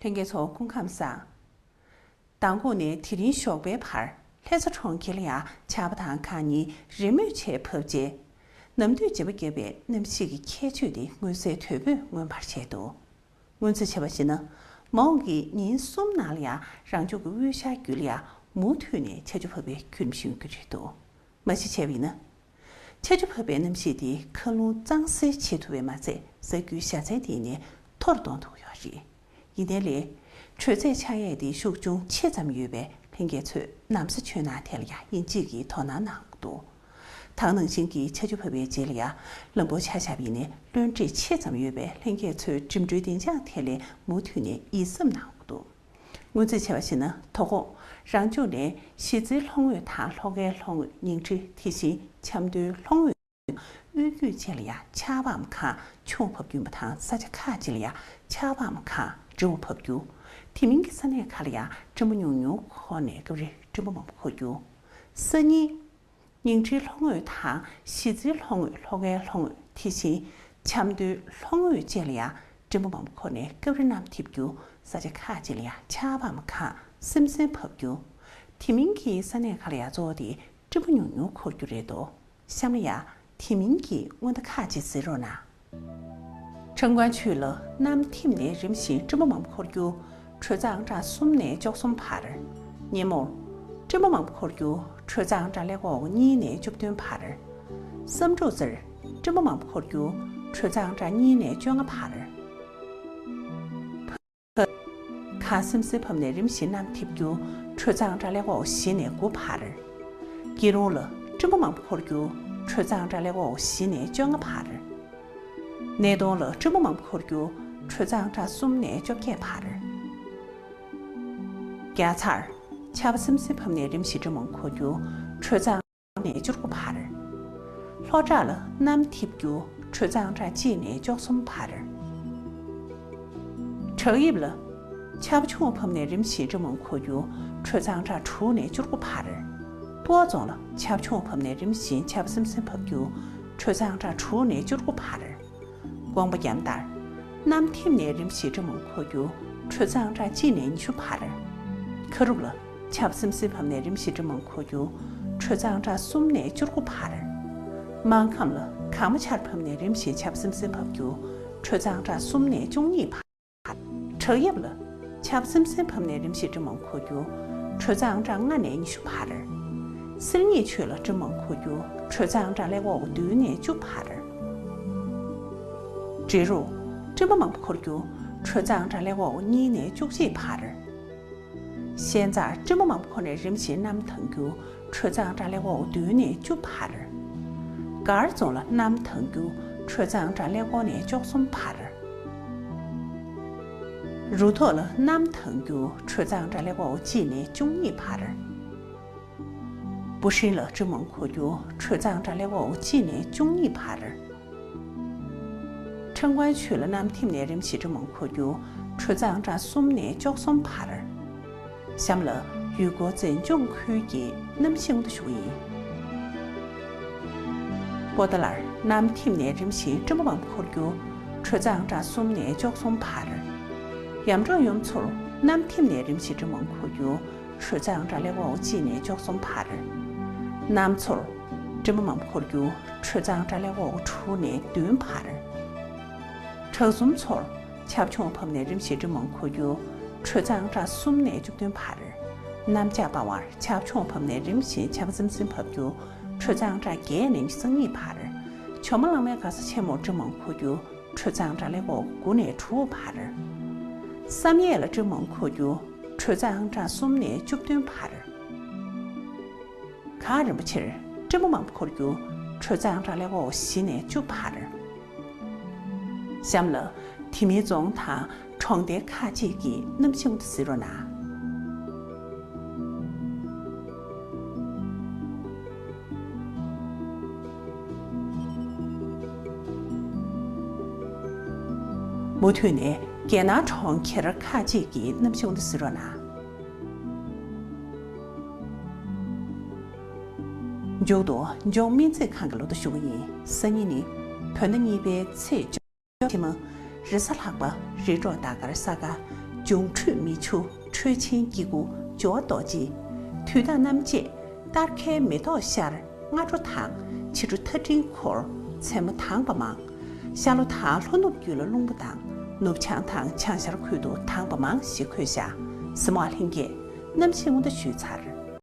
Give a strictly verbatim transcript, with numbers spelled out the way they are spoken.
ལྷན་རྒྱས་ཚོ་སྐུ་ཁམས་བཟང་། མདང་དགོང་ནས་དེ་རིང་ཞོགས་པའི་བར་ལྷ་ས་གྲོང་ཁྱེར་ལ་ཡང་ཆར་པ་དང་གངས་རྙིགས་རེས་མོས་བྱས་བབས་རྗེས། ནམ་དུས་བྱེ་བ་བརྒྱབ་པའི་གནམ་གཤིས་ཀྱི་ཁྱད་ཆོས་དེ་མངོན་གསལ་དོད་པོས་མངོན་པར་བྱས་འདུག། སྔོན་རྩིས་བྱས་པ་ཡིན་ན། མ་འོངས་ཀྱི་ཉིན་གསུམ་ནང་ལ་ཡང་རང་ལྗོངས་ཀྱི་དབུས་ཤར་རྒྱུད་ལ་ཡང་མུ་མཐུད་ནས་ཆར་ཆུ་བབས་པའི་བརྒྱུད་རིམ་ཞིག་ཡོང་རྒྱུ་རེད་འདུག། མ་གཞི་བྱས་པ་ཡིན་ན། ཆར་ཆུ་བབས་པའི་གནམ་གཤིས་དེས་མཁའ་རླུང་གཙང་སེལ་བྱེད་ཐུབ་པས་མ་ཚད། ས་རྒྱུའི་བཞའ་ཚན་དེ་ནས་མཐོ་རུ་གཏོང་ཐུབ་ཀྱི་ཡོད་རེད། ཡིན་ནའི་ལས། དྲོད་ཚད་ཆག་ཡས་དེ་ཤུགས་ཆུང་ཆེ་ཙམ་ཡོད་པས་ལྷན་རྒྱས་ཚོས་ན་བཟའ་མཆོད་གནང་ཐད་ལ་ཡང་དབྱིན་ཇི་གིས་དོ་སྣང་གནང་གི་འདུག། ད་ག་ནང་བཞིན་གྱི་ཆར་ཆུ་བབས་པའི་རྗེས་ལ་ཡང་ལམ་བུར་ཆ་བཞག་པ་ཡིན་ནའི་རློན་དྲེག་ཆེ་ཙམ་ཡོད་པས་ལྷན་རྒྱས་ཚོས་འགྲིམ་འགྲུལ་བདེ་འཇགས་ཐད་ལ་མུ་མཐུད་ནས་ཡིད་སེམས་གནང་གི་འདུག། སྔོན་རྩིས་བྱས་པ་ཡིན་ན། དོ་དགོང་རང་ལྗོངས་ནས་གཞིས་རྩེའི་ལྷོ་ངོས་དང་ལྷོ་ཁའི་ལྷོ་ངོས། ཉིང་ཁྲི། དེ་བཞིན་ཆབ་མདོའི་ལྷོ་ངོས། དབུས་རྒྱུད་བཅས་ལ་ཡང་ཆར་པའམ་གངས་ཆུ་བབས་རྒྱུ་ཡིན་པ་དང་། ས་ཆ་ཁག་ཅིག་ལ་ཡང་ཆར་པའམ་གངས་སྤྲིན་པ་བབས་རྒྱུ། དེ་མིན་གྱི་ས་གནས་ཁག་ལ་ཡང་སྤྲིན་པ་ཉུང་ཉུང་འཁོར་ནས་སྐབས་རེ་སྤྲིན་པ་མང་པོ་འཁོར་རྒྱུ། སང་ཉིན། ཉིང་ཁྲིའི་ལྷོ་ངོས་དང་གཞིས་རྩེའི་ལྷོ་ངོས། ལྷོ་ཁའི་ལྷོ་ངོས། དེ་བཞིན་ཆབ་མདོའི་ལྷོ་ངོས་བཅས་ལ་ཡང་སྤྲིན་པ་མང་པོ་འཁོར་ནས་སྐབས་རེ་གནམ་འཐིབས་རྒྱུ། ས་ཆ་ཁག་ཅིག་ལ་ཡང་ཆར་པའམ་གངས་སིམ་སིམ་བབས་རྒྱུ། དེ་མིན་གྱི་ས་གནས་ཁག་ལ་ཡང་གཙོ་བོ་དེ་སྤྲིན་པ་ཉུང་ཉུང་འཁོར་རྒྱུ་རེད་འདུག། གཤམ་ལ་ཡང་དེ་མིན་གྱི་སྔོན་བརྡ་ཁག་ཅིག་གཟིགས་རོགས་གནང་། ཁྲང་ཀོན་ཆུས་ལ་གནམ་ཐིམ་ནས་རིམ་བཞིན་སྤྲིན་པ་མང་པོ་འཁོར་རྒྱུ། དྲོད་ཚད་ཨང་གྲངས་གསུམ་ནས་བཅུ་གསུམ་བར། ཉིན་མོར་སྤྲིན་པ་མང་པོ་འཁོར་རྒྱུ། དྲོད་ཚད་ཨང་གྲངས་ཀླད་ཀོར་གཉིས་ནས་བཅུ་བདུན་བར། བསམ་གྲུབ་རྩེར་སྤྲིན་པ་མང་པོ་འཁོར་རྒྱུ། དྲོད་ཚད་ཨང་གྲངས་གཉིས་ནས་བཅོ་ལྔ་བར། གངས་སིམ་སིམ་བབས་ནས་རིམ་བཞིན་གནམ་འཐིབས་རྒྱུ། དྲོད་ཚད་ཨང་གྲངས་ཀླད་ཀོར་བཞི་ནས་དགུ་བར། སྐྱིད་རོང་ལ་སྤྲིན་པ་མང་པོ་འཁོར་རྒྱུ། དྲོད་ཚད་ཨང་གྲངས་ཀླད་ཀོར་བཞི་ནས་བཅོ་ལྔ་བར། སྣེ་གདོང་ལ་སྤྲིན་པ་མང་པོ་འཁོར་རྒྱུ། དྲོད་ཚད་ཨང་གྲངས་གསུམ་ནས་བཅོ་བརྒྱད་བར། རྒྱ་ཚར། ཆར་པ་སིམ་སིམ་བབས་ནས་རིམ་བཞིན་སྤྲིན་མང་པོ་འཁོར་རྒྱུ། དྲོད་ཚད་ནས་བཅུ་དགུ་བར། ལྷོ་བྲག་ལ་གནམ་འཐིབས་རྒྱུ། དྲོད་ཚད་ཨང་གྲངས་གཅིག་ནས་བཅུ་གསུམ་བར། བྲག་གཡབ་ལ་ཆར་པ་ཆུང་བ་བབས་ནས་རིམ་བཞིན་སྤྲིན་མང་པོ་འཁོར་རྒྱུ། དྲོད་ཚད་ཨང་གྲངས་དྲུག་ནས་བཅུ་དགུ་བར། སྤོ་བོ་རྫོང་ལ་ཆར་པ་ཆུང་བ་བབས་ནས་རིམ་བཞིན་ཆར་པ་སིམ་སིམ་བབས་རྒྱུ། དྲོད་ཚད་ཨང་གྲངས་དྲུག་ནས་བཅུ་དགུ་བར། ཀོང་པོ་རྒྱལ་དར། གནམ་ཐིམ་ནས་རིམ་བཞིན་སྤྲིན་མང་པོ་འཁོར་རྒྱུ། དྲོད་ཚད་ཨང་གྲངས་གཅིག་ནས་ཉི་ཤུ་བར། ཁ་རུབ་ལ་ཆར་པ་སིམ་སིམ་བབས་ནས་རིམ་བཞིན་སྤྲིན་མང་པོ་འཁོར་རྒྱུ། དྲོད་ཚད་ཨང་གྲངས་གསུམ་ནས་བཅུ་དགུ་བར། སྨར་ཁམས་ལ་གངས་མོ་ཆར་བབས་ནས་རིམ་བཞིན་ཆར་པ་སིམ་སིམ་བབས་རྒྱུ། དྲོད་ཚད་ཨང་གྲངས་གསུམ་ནས་བཅུ་གཉིས་བར། བྲག་གཡབ་ལ་ཆར་པ་སིམ་སིམ་བབས་ནས་རིམ་བཞིན་སྤྲིན་མང་པོ་འཁོར་རྒྱུ། དྲོད་ཚད་ཨང་གྲངས་ལྔ་ནས་ཉི་ཤུ་བར། གསེར་རྙེད་ཆུས་ལ་སྤྲིན་མང་པོ་འཁོར་རྒྱུ། དྲོད་ཚད་ཨང་གྲངས་ཀླད་ཀོར་བདུན་ནས་བཅུ་བར། འབྲི་རུ། སྤྲིན་པ་མང་པོ་འཁོར་རྒྱུ། དྲོད་ཚད་ཨང་གྲངས་ཀླད་ཀོར་གཉིས་ནས་བཅུ་གཅིག་བར། ཤན་རྩར་སྤྲིན་པ་མང་པོ་འཁོར་ནས་རིམ་བཞིན་གནམ་དྭངས་རྒྱུ། དྲོད་ཚད་ཨང་གྲངས་ཀླད་ཀོར་བདུན་ནས་བཅུ་བར། སྒར་རྫོང་ལ་གནམ་དྭངས་རྒྱུ། དྲོད་ཚད་ཨང་གྲངས་ཀླད་ཀོར་ནས་བཅུ་གསུམ་བར། རུ་ཐོག་ལ་གནམ་དྭངས་རྒྱུ། དྲོད་ཚད་ཨང་གྲངས་ཀླད་ཀོར་གཅིག་ནས་བཅུ་གཉིས་བར། བུ་ཧྲིན་ལ་སྤྲིན་མང་འཁོར་རྒྱུ། དྲོད་ཚད་ཨང་གྲངས་ཀླད་ཀོར་གཅིག་ནས་བཅུ་གཉིས་བར། ཁྲང་ཀོན་ཆུས་ལ་གནམ་ཐིམ་ནས་རིམ་བཞིན་སྤྲིན་མང་འཁོར་རྒྱུ། དྲོད་ཚད་ཨང་གྲངས་གསུམ་ནས་བཅུ་གསུམ་བར། གཤམ་ལ་ཡུལ་སྐོར་འཛིན་སྐྱོང་ཁུལ་གྱི་གནམ་གཤིས་སྔོན་བརྡ་ཞུ་གི་ཡིན། པོ་ཏཱ་ལར་གནམ་ཐིམ་ནས་རིམ་བཞིན་སྤྲིན་པ་མང་འཁོར་རྒྱུ། དྲོད་ཚད་ཨང་གྲངས་གསུམ་ནས་བཅུ་གསུམ་བར། ཡམ་ཀྲོ་ཡུམ་མཚོར་གནམ་ཐིམ་ནས་རིམ་བཞིན་སྤྲིན་མང་འཁོར་རྒྱུ། དྲོད་ཚད་ཨང་གྲངས་ཀླད་ཀོར་གཅིག་ནས་བཅུ་གསུམ་བར། གནམ་མཚོར་སྤྲིན་པ་མང་པོ་འཁོར་རྒྱུ། དྲོད་ཚད་ཨང་གྲངས་ཀླད་ཀོར་དྲུག་ནས་བདུན་བར། བྲག་གསུམ་མཚོར་ཆར་ཆུང་བབས་ནས་རིམ་བཞིན་སྤྲིན་མང་འཁོར་རྒྱུ། དྲོད་ཚད་ཨང་གྲངས་གསུམ་ནས་བཅུ་བདུན་བར། གནམ་ལྕགས་པ་བར་ཆར་ཆུང་བབས་ནས་རིམ་བཞིན་ཆར་པ་སིམ་སིམ་བབས་རྒྱུ། དྲོད་ཚད་ཨང་གྲངས་བརྒྱད་ནས་ཉི་ཤུ་རྩ་གཉིས་བར། ཇོ་མོ་གླང་མའི་ག་ས་ཆེན་མོར་སྤྲིན་མང་འཁོར་རྒྱུ། དྲོད་ཚད་ཨང་གྲངས་ཀླད་ཀོར་དགུ་ནས་དྲུག་བར། བསམ་ཡས་ལ་སྤྲིན་མང་འཁོར་རྒྱུ། དྲོད་ཚད་ཨང་གྲངས་གསུམ་ནས་བཅུ་བདུན་བར། གངས་རིན་པོ་ཆེར་སྤྲིན་པ་མང་པོ་འཁོར་རྒྱུ། དྲོད་ཚད་ཨང་གྲངས་ཀླད་ཀོར་བཞི་ནས་བཅུ་བར། གཤམ་ལ་དེ་མིན་རྫོང་དང་གྲོང་རྡལ་ཁག་ཅིག་གི་གནམ་གཤིས་སྔོན་བརྡ་གཟིགས་རོགས་གནང་། མུ་མཐུད་ནས་རྒྱལ་ནང་གྲོང་ཁྱེར་ཁག་ཅིག་གི་གནམ་གཤིས་སྔོན་བརྡ་གཟིགས་རོགས་གནང་། མཇུག་ཏུ་ལྗོངས་སྨན་རྩིས་ཁང་གི་ལོ་ཐོ་ཞུ་གི་ཡིན། སང་ཉིན་ནི་བོད་ཟླ་གཉིས་པའི་ཚེས་བཅོ་ཕྱི་མ། རེས་གཟའ་ལྷག་པ། རེས་གྲོགས་ཟླ་སྐར་ས་ག་འབྱུང་འཕྲོད་མི་ཆུ། འཕྲོད་ཆེན་སྐྱེ་དགུ། སྦྱོར་བ་རྡོ་རྗེ། དུས་དང་རྣམ་འབྱེད། སྟར་ཁའི་མེ་ཏོག་ཤར། སྔ་དྲོ་དང་། ཕྱི་དྲོ་ཐག་སྤྲིན་འཁོར། མཚན་མོ་དྭངས་པ་མང་། ཤར་ལྷོ་དང་ལྷོ་ནུབ་རྒྱུད་ལ་རླུང་བུ་ལྡང་། ནུབ་བྱང་དང་བྱང་ཤར་ཁུལ་དུ་དྭངས་པ་མང་ཞེས་འཁོད་བཞག་གཟིགས་མོ་བ་ལྷན་རྒྱས། གནམ་གཤིས་སྔོན་བརྡ་ཞུས་ཚར།